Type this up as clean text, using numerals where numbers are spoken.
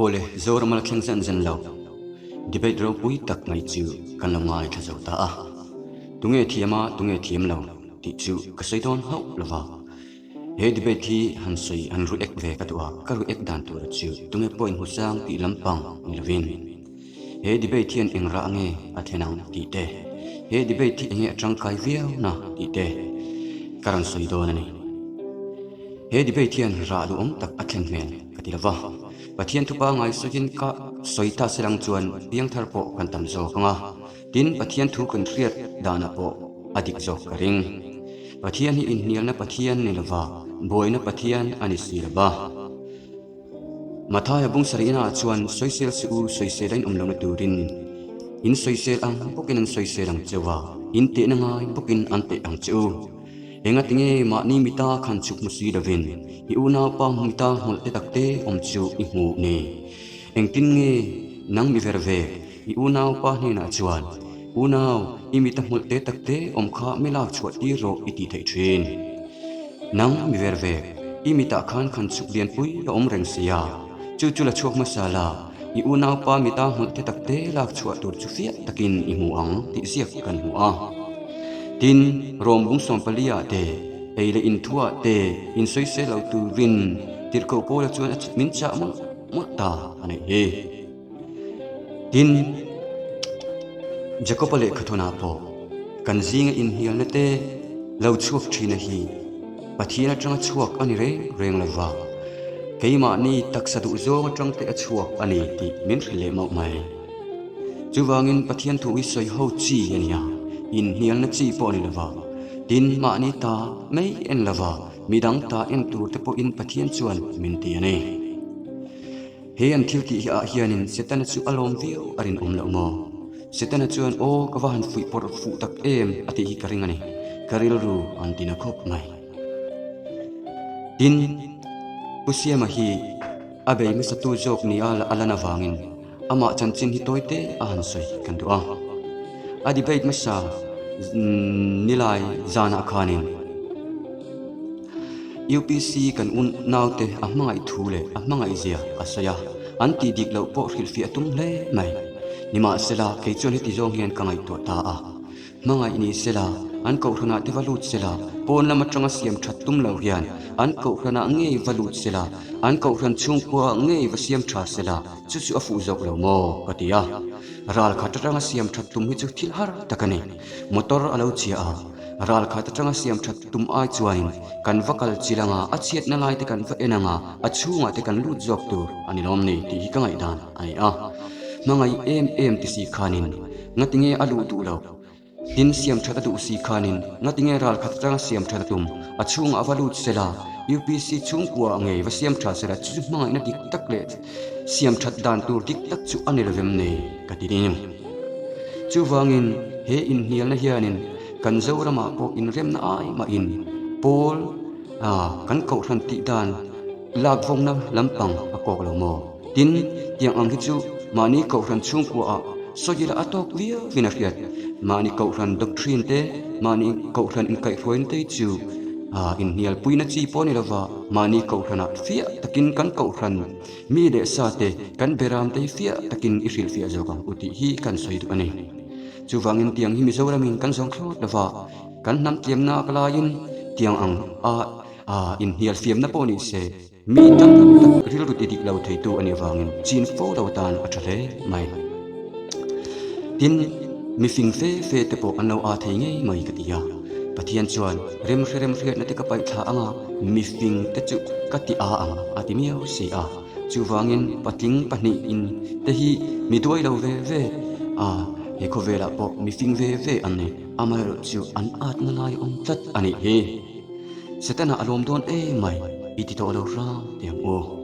Awle, Zoram a la thleng zen zen lo. Debate ropui tak mai chu kan lo ngaithla zo ta a. Tunge thiam a, tunge thiam lo tih chu ka sawi dawn hauh lo va. He debate hi han sawi han react ve ka duh a, ka react dan tura chu tunge pawh inhmusang tih lampang ni lovin he debate hian eng rah nge a thlen ang tih te, he debate hi enge a tangkai viau na tih te ka rawn sawi dawn a ni. He debate hian rah duhawm tak a thlen hmel ka ti lo va, Pathian thupa ngai sawiin ka sawi ta se lang chuan piangthar pawh kan tam zawk ang a, Tin, Pathian thu kan hriat danah pawh a dik zawk ka ring. Pathian hi inhnialna Pathian ni lova, buaina Pathian a ni si lova. Mathaia bung sarihnaah chuan sawisel suh u, sawisel a inawm lohna turin in sawisel ang bawkin an sawisel ang che u a, in tehna ngai bawkin an teh ang che u. Engatinge mahni mita khan chhuk hmu si lovin i unaupa mita hmawlh te takte awm chu i hmuh ni? Engtin nge nang mi ver ve? I unaupa hnenah chuan, Unau, i mita hmawlh te tak te awm kha mi lak chhuah tir rawh i tih theih thin. Nang mi ver ve, i mitah khan khan chhuk lianpui a awm reng sia, chu chu la chhuak hmasa la, i unaupa mita hmawlh te tak te lak chhuah tur chu fiah takin i hmu ang tih ziak kan hmu a. Tin, Rom bung sawmpalia te, ei leh inthuah te insawisel lo turin tirhkoh Paula chuan a min chah mawlh mawlh ta a neih hi. Tin, Jakob-a lehkhathawnah pawh kan zinga inhnialna te lo chhuak thina hi Pathian atanga chhuak a ni reng reng lo va, keimahni taksa duhzawng atang te a chhuak a ni tih min hrilh leh mauh mai. Chuvangin Pathian thu hi sawi ho chi a nia, inhnialna chi pawh a ni lo va, tin mahni ta mai en lo va, midang ta en tur te pawhin Pathian chuan min ti a ni. He an thil tih hi ah hianin Setana chu a lawm viau a rinawm loh maw? Setana chuan aw ka va han fuih pawrh fuh tak em a tih hi ka ring a ni. Ka rilru an ti na khawp mai. Tin, Pu Siama hi a bei hmasatu zawk ni a a lan avangin amah chanchin hi tawi te a han sawi kan duh a. A debate hmasa nilai zanah khanin, UPC kan unaute a hmangaih thu leh a hmangaih zia a sawi a, an tih dik loh pawh hrilhfiah a tum hle mai. Nimahsela, kei chuan heti zawng hian ka ngaihtuah ta a, hmangaih ni sela, an kohhranah te va lut sela, pawn lam atanga siam that tum lo hian an kohhranah ngei va lut sela, an kohhran chhungkua ngei va siam tha sela, chu chu a fuh zawk lo maw? ka ti a. Ral khat atanga siam that tum hi chu thil har tak a ni. Motor a lo chhia a. Ral khat atanga siam that tum ai chuanin kan va kal chil anga a chhiatna lai te kan va en anga a chhungah te kan lut zawk tur a ni lawm ni tih hi ka ngaihdan a ni a. Hmangaih em em ti si khanin ngatinge a luh duh lo? Tin siam that a duh si khanin ngatinge ral khat atanga siam that a tum? A chhungah a va lut sela UPC chhungkua ngei va siam tha sela chu chu hmangaihna dik tak leh siam that dan tur dik tak chu a ni lovem ni ka ti ding. Chuvangin he inhnialna hianin kan Zoramah pawh inremna ai mahin pawl kan kohhran tih dan lakvawngna lampang a kawk lo maw? Tin, tiang ang hi chu mahni kohhran chhungkuaah sawi ila a tawk viauin a hriat. Mahni kohhran doctrine te, mahni kohhran inkaihhruaina te hi chu inhnialpuina chi pawh a ni lova, mahni kohhranah fiah takin kan kohhran Mi leh sa te kan beram te hi fiah takin i hrilhfiah zawk ang u tih hi kan sawi duh a ni. Chuvangin tiang hi Mizoramin kan zawng thlawt lova, kan hnam tliamna ka laiin tiang ang a inhnial fiamna pawh ni se, mi tam tak rilru ti dik lo theitu a nih avangin chin fo lo tan a tha hle mai. Tin, mi fing fe fe te pawh an lo aa thei ngei mai ka ti a. Pathian chuan remhre remhriatna te ka paih thla ang a, mi fing te chu ka ti aa ang a ti miau si a. Chuvangin patling pahnihin te hi mi duai lo ve ve a, he khawvelah pawh mi fing ve ve an ni. Amaherawhchu an atna lai awm tlat a nih hi. Setana a lawm dawn em mai i ti tawh lo hram teh ang u.